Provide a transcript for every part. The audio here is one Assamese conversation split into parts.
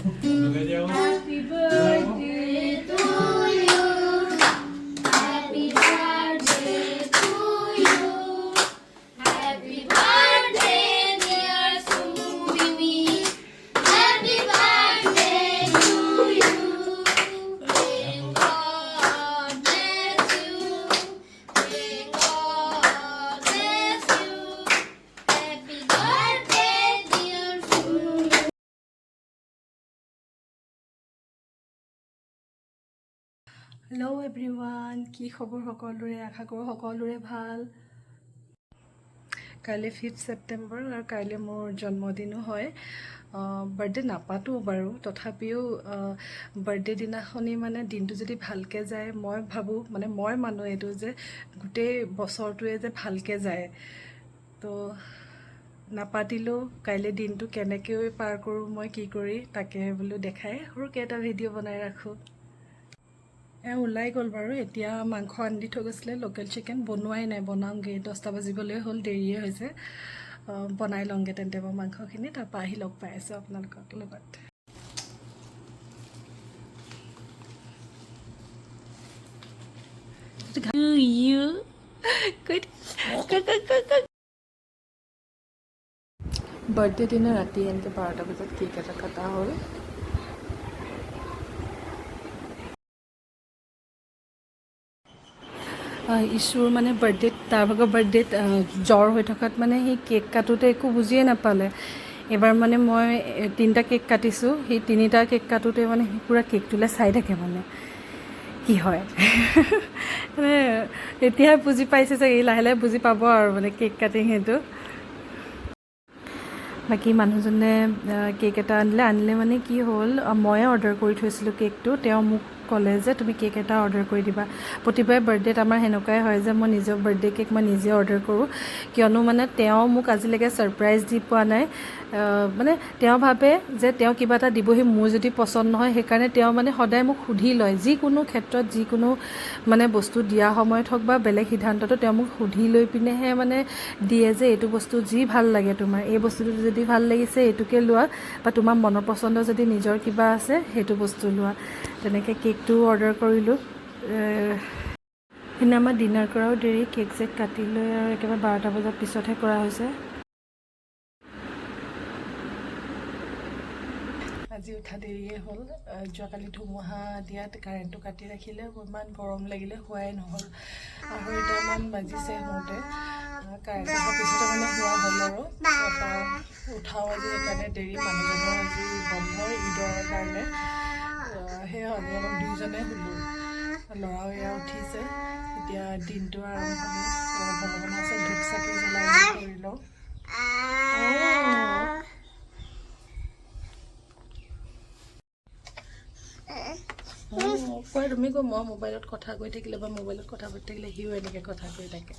Happy birthday to you. Happy birthday to you. Happy birthday, dear Sumimi. Happy birthday to you. May God bless you. May God bless you. Happy birthday, dear Sumimi. Hello everyone, কি খবৰ সকলোৰে? আশা কৰোঁ সকলোৰে ভাল। কাইলৈ 5 ছেপ্টেম্বৰ আৰু কাইলৈ মোৰ জন্মদিনো হয়। বাৰ্থডে নাপাতোঁ বাৰু, তথাপিও বাৰ্থডে দিনাখনি মানে দিনটো যদি ভালকৈ যায়, মই ভাবোঁ, মানে মই মানো এইটো যে গোটেই বছৰটোৱে যে ভালকৈ যায়। তো নাপাতিলেও কাইলৈ দিনটো কেনেকৈ পাৰ কৰোঁ মই, কি কৰি, তাকে বোলো দেখাই সৰুকৈ এটা ভিডিঅ' বনাই ৰাখোঁ। এওঁ ওলাই গ'ল বাৰু। এতিয়া মাংস আনি দি থৈ গৈছিলে, লোকেল চিকেন। বনোৱাই নাই, বনাওঁগৈ। 10টা বাজিবলৈ হ'ল, দেৰিয়ে হৈছে। বনাই লওঁগৈ তেন্তে মই মাংসখিনি, তাৰপৰা আহি লগ পাই আছোঁ আপোনালোকৰ লগত। You. Good. Birthday দিনা ৰাতি এনেকৈ 12টা বজাত কেক এটা কটা হ'ল। ইছুৰ মানে বাৰ্থডেত, তাৰ ভাগৰ বাৰ্থডেত জ্বৰ হৈ থকাত মানে সি কেক কাটোতে একো বুজিয়ে নাপালে। এইবাৰ মানে মই তিনিটা কেক কাটিছোঁ। সেই তিনিটা কেক কাটোতে মানে সি পূৰা কেকটোলৈ চাই থাকে, মানে কি হয়। মানে এতিয়াহে বুজি পাইছে চাগে, সি লাহে লাহে বুজি পাব আৰু মানে কেক কাটিং সেইটো। বাকী মানুহজনে কেক এটা আনিলে। আনিলে মানে কি হ'ল, ময়ে অৰ্ডাৰ কৰি থৈছিলোঁ কেকটো। তেওঁ মোক ক'লে যে তুমি কেক এটা অৰ্ডাৰ কৰি দিবা। প্ৰতিবাৰে বাৰ্থডেত আমাৰ সেনেকুৱাই হয় যে মই নিজৰ বাৰ্থডে কেক মই নিজে অৰ্ডাৰ কৰোঁ। কিয়নো মানে তেওঁ মোক আজিলৈকে ছাৰপ্ৰাইজ দি পোৱা নাই। মানে তেওঁ ভাবে যে তেওঁ কিবা এটা দিবহি, মোৰ যদি পচন্দ নহয়। সেইকাৰণে তেওঁ মানে সদায় মোক সুধি লয়। যিকোনো ক্ষেত্ৰত, যিকোনো মানে বস্তু দিয়া সময়ত হওক বা বেলেগ সিদ্ধান্তটো তেওঁ মোক সুধি লৈ পিনেহে মানে দিয়ে যে এইটো বস্তু যি ভাল লাগে তোমাৰ, এই বস্তুটো যদি ভাল লাগিছে এইটোকে লোৱা, বা তোমাৰ মনৰ পচন্দ যদি নিজৰ কিবা আছে সেইটো বস্তু লোৱা। তেনেকৈ কেকটোও অৰ্ডাৰ কৰিলোঁ। সেইদিনা আমাৰ ডিনাৰ কৰাও দেৰি। কেক চেক কাটি লৈ আৰু একেবাৰে 12টা বজাৰ পিছতহে কৰা হৈছে। আজি উঠা দেৰিয়ে হ'ল। যোৱাকালি ধুমুহা দিয়াত কাৰেণ্টটো কাটি ৰাখিলে। ইমান গৰম লাগিলে, শোৱাই নহ'ল। 2:30মান বাজিছে শুওঁতে। কাৰেণ্ট অহাৰ পিছতে মানে শোৱা হ'ল আৰু তাৰপৰা উঠাও আজি সেইকাৰণে দেৰি। মানুহজনৰ আজি বন্ধ ঈদৰ কাৰণে। সেয়া আজি অলপ দুয়োজনে শুলোঁ। ল'ৰাও এয়া উঠিছে। এতিয়া দিনটো আৰম্ভণি। ভগৱানৰ ওচৰত ধূপ চাকি জ্বলাই লৈ কৰি লওঁ। অঁ। অঁ, কোৱা তুমি কোৱা। মই মোবাইলত কথা কৈ থাকিলে বা মোবাইলত কথা পাতি থাকিলে সিও এনেকৈ কথা কৈ থাকে।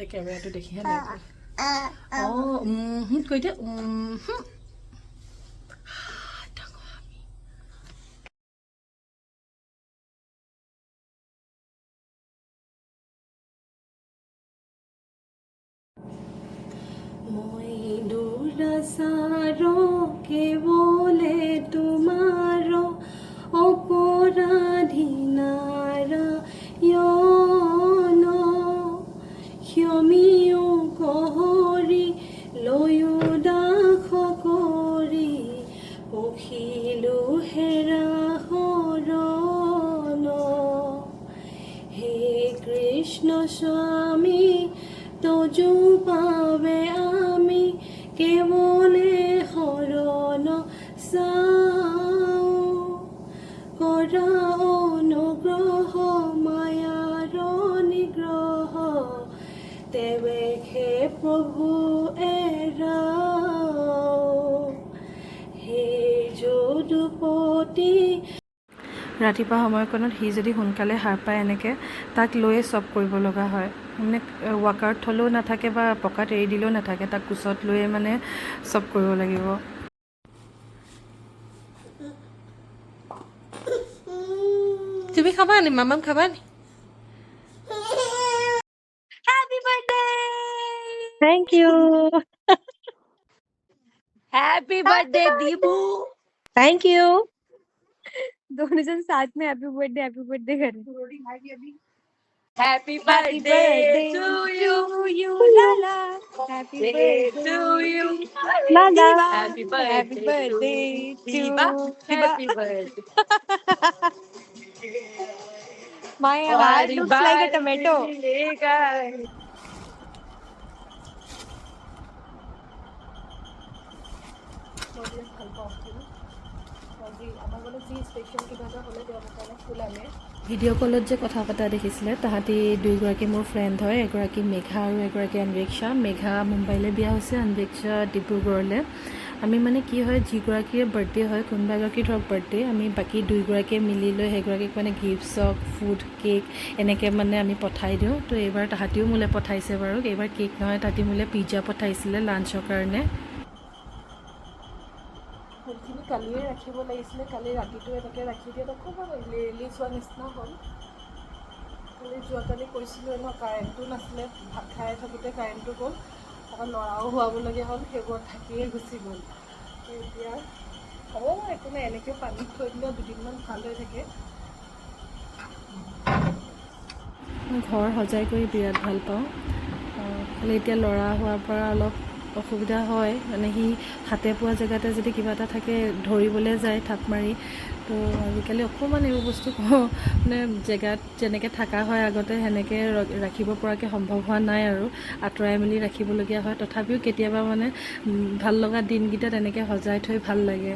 এই কেমেৰাটো দেখিহে নাই। অঁ, কৈ দিয়া। ডাঙৰ আমি। মই দুৰাচাৰ কেৱলে তোমাৰ অপৰাধী নাৰায়ণ, ক্ষমিও কহৰি লয়ো দাস কৰি পখিলো হেৰা শৰণ। হে কৃষ্ণ স্বামী, তজু পাবে আমি কেৱলে শৰণ চাওঁ, কৰা অনুগ্ৰহ মায়াৰ নিগ্ৰহ, তেৱেসে প্ৰভু এৰাও। হে যদুপতি। ৰাতিপুৱা সময়কণত সি যদি সোনকালে সাৰ পায়, এনেকৈ তাক লৈয়ে চব কৰিব লগা হয়। মানে ৱাকাৰত থ'লেও নাথাকে বা পকাত এৰি দিলেও নাথাকে। তাক কোচত লৈয়ে মানে চব কৰিব লাগিব। তুমি খাবা নি? মামাম খাবা নি? Happy birthday! Thank you. Happy birthday, Dibu! Thank you. दोनों जन साथ में हैप्पी बर्थडे कर रहे। Happy happy birthday birthday to you. To you Lala, happy to birthday you. Lala. Diva, happy happy birthday to birthday to Diva. Diva. Happy birthday. My heart बारी लुक्स लाइक अ बारी टोमेटो। मिलेगा। মই বিৰাট ভাল পাওঁ ফুল। যি আমাৰ মানে যি স্পেচিয়েল কিবা এটা হ'লে তেওঁ মোৰ কাৰণে ফুল আনে। ভিডিঅ' কলত যে কথা পতা দেখিছিলে, তাহাঁতি দুয়োগৰাকী মোৰ ফ্ৰেণ্ড হয়। এগৰাকী মেঘা আৰু এগৰাকী অনবেক্ষা। মেঘা মুম্বাইলৈ বিয়া হৈছে, অনবেক্ষা ডিব্ৰুগড়লৈ। আমি মানে কি হয়, যিগৰাকীৰে বাৰ্থডে হয়, কোনোবা এগৰাকী ধৰক বাৰ্থডে, আমি বাকী দুয়োগৰাকীয়ে মিলি লৈ সেইগৰাকীক মানে গিফ্টছ হওক, ফুড, কেক এনেকৈ মানে আমি পঠাই দিওঁ। তো এইবাৰ তাহাঁতিও মোলৈ পঠাইছে বাৰু। এইবাৰ কেক নহয়, তাহাঁতি মোলৈ পিজ্জা পঠাইছিলে লাঞ্চৰ কাৰণে। ফুলখিনি কালিয়ে ৰাখিব লাগিছিলে। কালি ৰাতিটো এনেকৈ ৰাখি দিয়াত অকণমান লেৰেলি যোৱা নিচিনা হ'ল। কালি, যোৱাকালি কৈছিলোঁ ন, কাৰেণ্টটো নাছিলে। ভাত খাই থাকোঁতে কাৰেণ্টটো গ'ল। আকৌ ল'ৰাও শুৱাবলগীয়া হ'ল, সেইবোৰত থাকিয়ে গুচি গ'ল। তো এতিয়া হ'ব, একো নাই। এনেকৈ পানীত থৈ দিলেও দুদিনমান ভাল হৈ থাকে। মই ঘৰ সজাই কৰি বিৰাট ভাল পাওঁ। খালি এতিয়া ল'ৰা হোৱাৰ পৰা অলপ অসুবিধা হয়। মানে সি হাতে পোৱা জেগাতে যদি কিবা এটা থাকে, ধৰিবলৈ যায় থাপ মাৰি। তো আজিকালি অকণমান এইবোৰ বস্তু মানে জেগাত যেনেকৈ থকা হয় আগতে, সেনেকৈ ৰাখিব পৰাকৈ সম্ভৱ হোৱা নাই আৰু আঁতৰাই মেলি ৰাখিবলগীয়া হয়। তথাপিও কেতিয়াবা মানে ভাল লগা দিনকেইটাত এনেকৈ সজাই থৈ ভাল লাগে।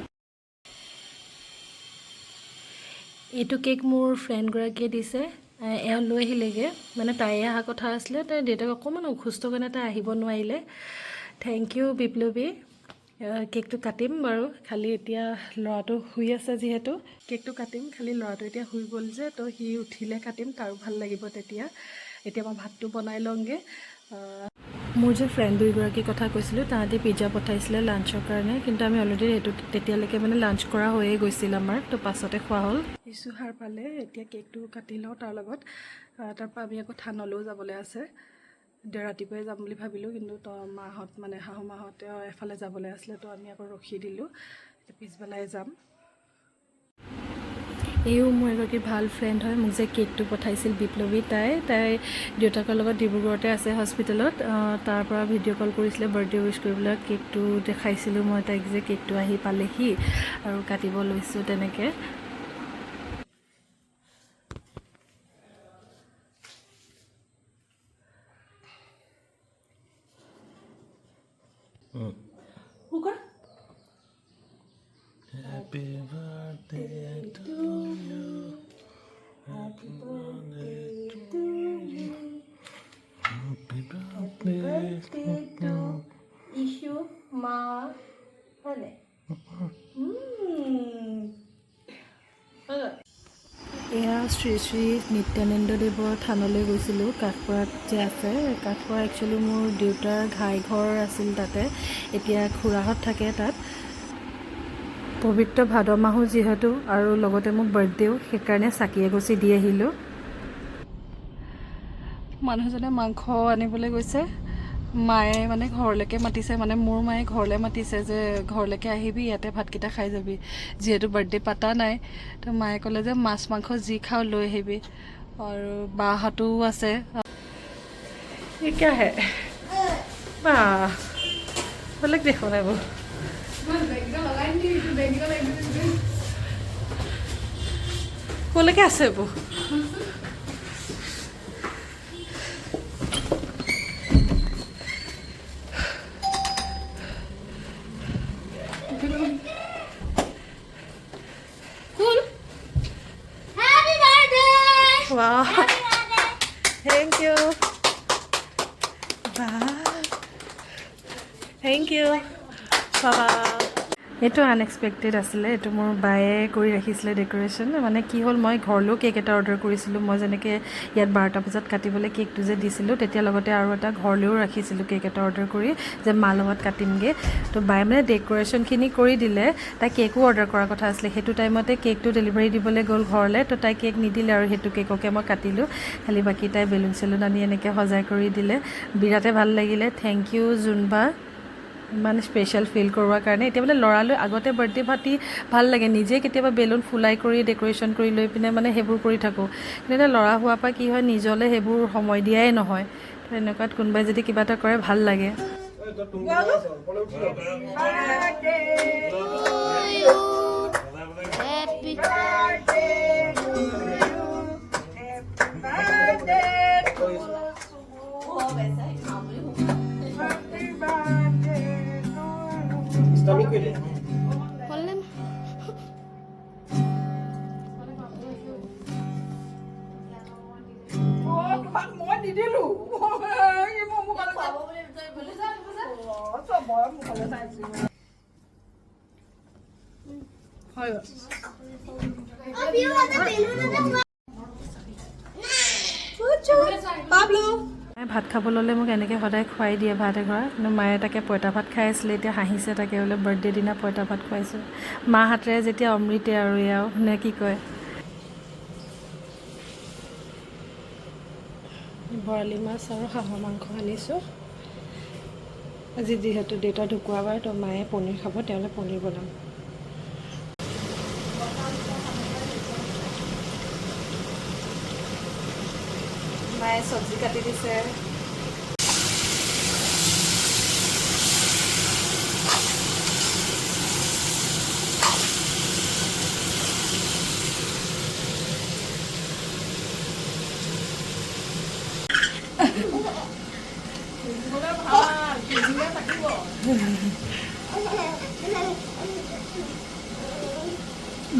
এইটো কেক মোৰ ফ্ৰেণ্ডগৰাকীয়ে দিছে। এওঁ লৈ আহিলেগৈ। মানে তাইয়ে অহা কথা আছিলে, তাইৰ দেউতাক অকণমান অসুস্থ কাৰণে তাই আহিব নোৱাৰিলে। Thank U বিপ্লৱী। কেকটো কাটিম বাৰু, খালি এতিয়া ল'ৰাটো শুই আছে যিহেতু। কেকটো কাটিম, খালি ল'ৰাটো এতিয়া শুই গ'ল যে, তো সি উঠিলে কাটিম, তাৰো ভাল লাগিব তেতিয়া। এতিয়া মই ভাতটো বনাই লওঁগৈ। মোৰ যে ফ্ৰেণ্ড দুয়োগৰাকীৰ কথা কৈছিলোঁ, তাহাঁতি পিজ্জা পঠাইছিলে লাঞ্চৰ কাৰণে। কিন্তু আমি অলৰেডি সেইটো তেতিয়ালৈকে মানে লাঞ্চ কৰা হৈয়ে গৈছিল আমাৰ, তো পাছতে খোৱা হ'ল। ইছু সাৰ পালে। এতিয়া কেকটো কাটি লওঁ তাৰ লগত। তাৰপৰা আমি আকৌ থানলৈও যাবলৈ আছে। এতিয়া ৰাতিপুৱাই যাম বুলি ভাবিলোঁ, কিন্তু তো মাহঁত, মানে শাহু মাহঁতে এফালে যাবলৈ আছিলে, তো আমি আকৌ ৰখি দিলোঁ। এতিয়া পিছবেলাই যাম। এইও মোৰ এগৰাকী ভাল ফ্ৰেণ্ড হয়। মোক যে কেকটো পঠাইছিল বিপ্লৱী, তাই দেউতাকৰ লগত ডিব্ৰুগড়তে আছে হস্পিটেলত। তাৰ পৰা ভিডিঅ' কল কৰিছিলে বাৰ্থডে উইচ কৰিবলৈ। কেকটো দেখাইছিলোঁ মই তাইক যে কেকটো আহি পালেহি আৰু কাটিব লৈছোঁ তেনেকৈ। Happy birthday to you. Happy birthday to you. Happy birthday to issue মা, হয়নে? এয়া শ্ৰী শ্ৰী নিত্যানন্দ দেৱৰ থানলৈ গৈছিলোঁ, কাঠপৰাত যে আছে। কাঠপৰা একচুৱেলি মোৰ দেউতাৰ ঘাই ঘৰ আছিল তাতে। এতিয়া খুৰাহঁত থাকে তাত। পবিত্ৰ ভাদ মাহো যিহেতু আৰু লগতে মোৰ বাৰ্থডেও, সেইকাৰণে চাকি এগছি দি আহিলোঁ। মানুহজনে মাংস আনিবলৈ গৈছে। মায়ে মানে ঘৰলৈকে মাতিছে, মানে মোৰ মায়ে ঘৰলৈ মাতিছে যে ঘৰলৈকে আহিবি, ইয়াতে ভাতকেইটা খাই যাবি। যিহেতু বাৰ্থডে পাতা নাই, তো মায়ে ক'লে যে মাছ মাংস যি খাওঁ লৈ আহিবি। আৰু বাহঁতো আছে। ये क्या है? বাহ, বেলেগ দেখোন এইবোৰ। ক'লৈকে আছে এইবোৰ? Cool. Happy birthday! Wow. Happy birthday! Thank you. Bye. Thank you. Baba. এইটো আনএক্সপেক্টেড আছিলে। এইটো মোৰ বায়ে কৰি ৰাখিছিলে ডেক'ৰেশ্যন। মানে কি হ'ল, মই ঘৰলৈও কেক এটা অৰ্ডাৰ কৰিছিলোঁ। মই যেনেকৈ ইয়াত 12টা বজাত কাটিবলৈ কেকটো যে দিছিলোঁ, তেতিয়া লগতে আৰু এটা ঘৰলৈও ৰাখিছিলোঁ কেক এটা অৰ্ডাৰ কৰি যে মাৰ লগত কাটিমগৈ। তো বায়ে মানে ডেক'ৰেশ্যনখিনি কৰি দিলে। তাই কেকো অৰ্ডাৰ কৰাৰ কথা আছিলে। সেইটো টাইমতে কেকটো ডেলিভাৰী দিবলৈ গ'ল ঘৰলৈ, তো তাই কেক নিদিলে আৰু সেইটো কেককে মই কাটিলোঁ। খালি বাকী তাই বেলুন চেলুন আনি এনেকৈ সজাই কৰি দিলে। বিৰাটে ভাল লাগিলে। Thank U জোনবা। ইমান স্পেচিয়েল ফিল কৰোৱাৰ কাৰণে। এতিয়া মানে ল'ৰালৈ আগতে বাৰ্থডে পাতি ভাল লাগে, নিজে কেতিয়াবা বেলুন ফুলাই কৰি ডেক'ৰেশ্যন কৰি লৈ পিনে মানে সেইবোৰ কৰি থাকোঁ। কিন্তু এতিয়া ল'ৰা হোৱাৰ পৰা কি হয়, নিজলৈ সেইবোৰ সময় দিয়াই নহয়। তো এনেকুৱাত কোনোবাই যদি কিবা এটা কৰে ভাল লাগে। Happy হ'লনে? মই নিদিলো, মই মুখলৈ চবৰে মুখলৈ চাইছো। হয়। মায়ে ভাত খাব ল'লে মোক এনেকৈ সদায় খুৱাই দিয়ে ভাত এগৰা। কিন্তু মায়ে তাকে পঁইতা ভাত খাই আছিলে, এতিয়া হাঁহিছে তাকে, বোলে বাৰ্থডে দিনা পঁইতা ভাত খুৱাইছোঁ। মা হাতেৰে যেতিয়া অমৃতে আৰু এয়াও নে কি কয়। বৰালি মাছ আৰু হাঁহৰ মাংস আনিছোঁ। আজি যিহেতু দেউতা ঢুকুৱাবাৰ, তো মায়ে পনীৰ খাব, তেওঁলৈ পনীৰ বনাম। মায়ে চব্জি কাটি দিছে।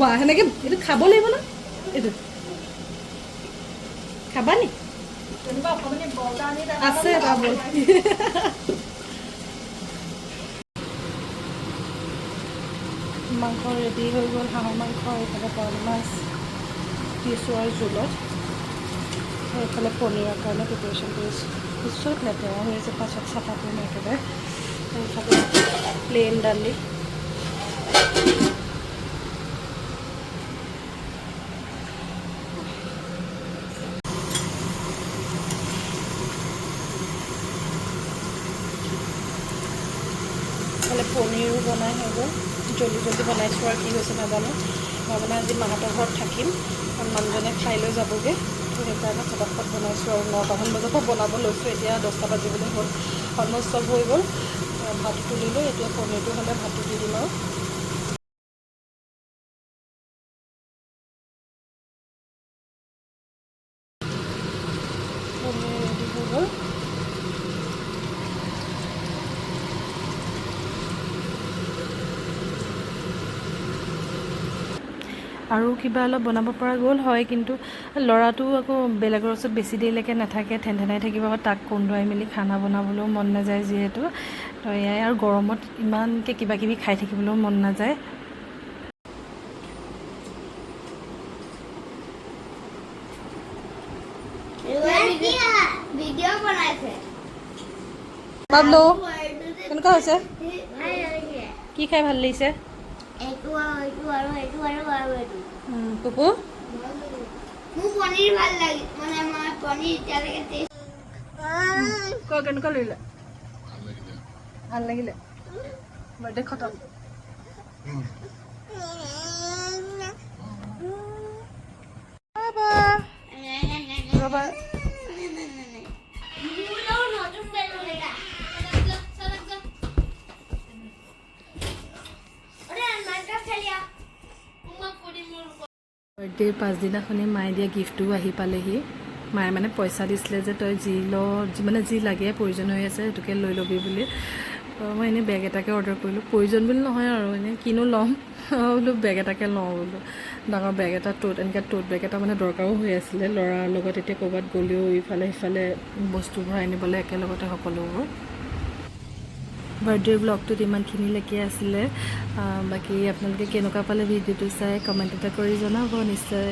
বা সেনেকে এইটো খাব লাগিব ন, এইটো খাবা নি? আছে এটা বল। মাংস ৰেডি হৈ গ'ল, হাঁহৰ মাংস। এইফালে বৰালি মাছ দিছোঁ আৰু জোলত, আৰু এইফালে পনীৰৰ কাৰণে প্ৰিপেৰেশ্যন কৰিছোঁ। পিছত লেতেৰা হৈ আছে, পাছত চাফা কৰিম একেবাৰে। এইফালে প্লেইন দালি। ইফালে পনীৰো বনাই হৈ গ'ল। জল্দি জল্দি বনাইছোঁ আৰু কি হৈছে নাজানো। মই মানে আজি মাহঁতৰ ঘৰত থাকিম, কাৰণ মানুহজনে খাই লৈ যাবগৈ, তো সেইকাৰণে ফটাফট বনাইছোঁ আৰু 9টামান বজাৰ পৰা বনাব লৈছোঁ। এতিয়া 10টা বাজিবলৈ হ'ল, অলমষ্ট চব হৈ গ'ল। ভাতটো তুলিলোঁ, এতিয়া পনীৰটো হ'লে ভাতটো দি দিম আৰু। পনীৰ ৰেডি হৈ গ'ল। আৰু কিবা অলপ বনাব পৰা গ'ল হয়, কিন্তু ল'ৰাটো আকৌ বেলেগৰ ওচৰত বেছি দেৰিলৈকে নাথাকে, ঠেনঠেনাই থাকিব। আকৌ তাক কন্দুৱাই মেলি খানা বনাবলৈও মন নাযায় যিহেতু। তো এয়াই আৰু, গৰমত ইমানকৈ কিবা কিবি খাই থাকিবলৈও মন নাযায়। ভিডিঅ' বনাইছে। বাবলু, কেনেকুৱা হৈছে? কি খাই ভাল লাগিছে? এইটো আৰু এইটো আৰু এইটো আৰু আৰু এইটো। পুপু? মোৰ পনীৰ ভাল লাগে, মানে মই পনীৰ এতিয়ালৈকে টেষ্ট ক, কেনেকুৱা লাগিলে? ভাল লাগিলে? বাৰ্থডে খতম। ৰ'বা। নতুন বেলুন এটা। বাৰ্থডেৰ পাছদিনাখনি মায়ে দিয়া গিফ্টটোও আহি পালেহি। মায়ে মানে পইচা দিছিলে যে তই যি ল, মানে যি লাগে প্ৰয়োজন হৈ আছে সেইটোকে লৈ ল'বি বুলি। তো মই এনেই বেগ এটাকে অৰ্ডাৰ কৰিলোঁ, প্ৰয়োজন বুলি নহয় আৰু এনেই কিনো ল'ম বোলো, বেগ এটাকে লওঁ বোলো। ডাঙৰ বেগ এটা, টোট, এনেকৈ টোট বেগ এটা মানে দৰকাৰো হৈ আছিলে ল'ৰাৰ লগত, এতিয়া ক'ৰবাত গ'লেও ইফালে সিফালে বস্তু ভৰাই নিবলৈ একেলগতে সকলোবোৰ। বাৰ্থডেৰ ব্লগটোত ইমানখিনিলৈকে আছিলে। বাকী আপোনালোকে কেনেকুৱা পালে ভিডিঅ'টো চাই কমেণ্ট এটা কৰি জনাব নিশ্চয়।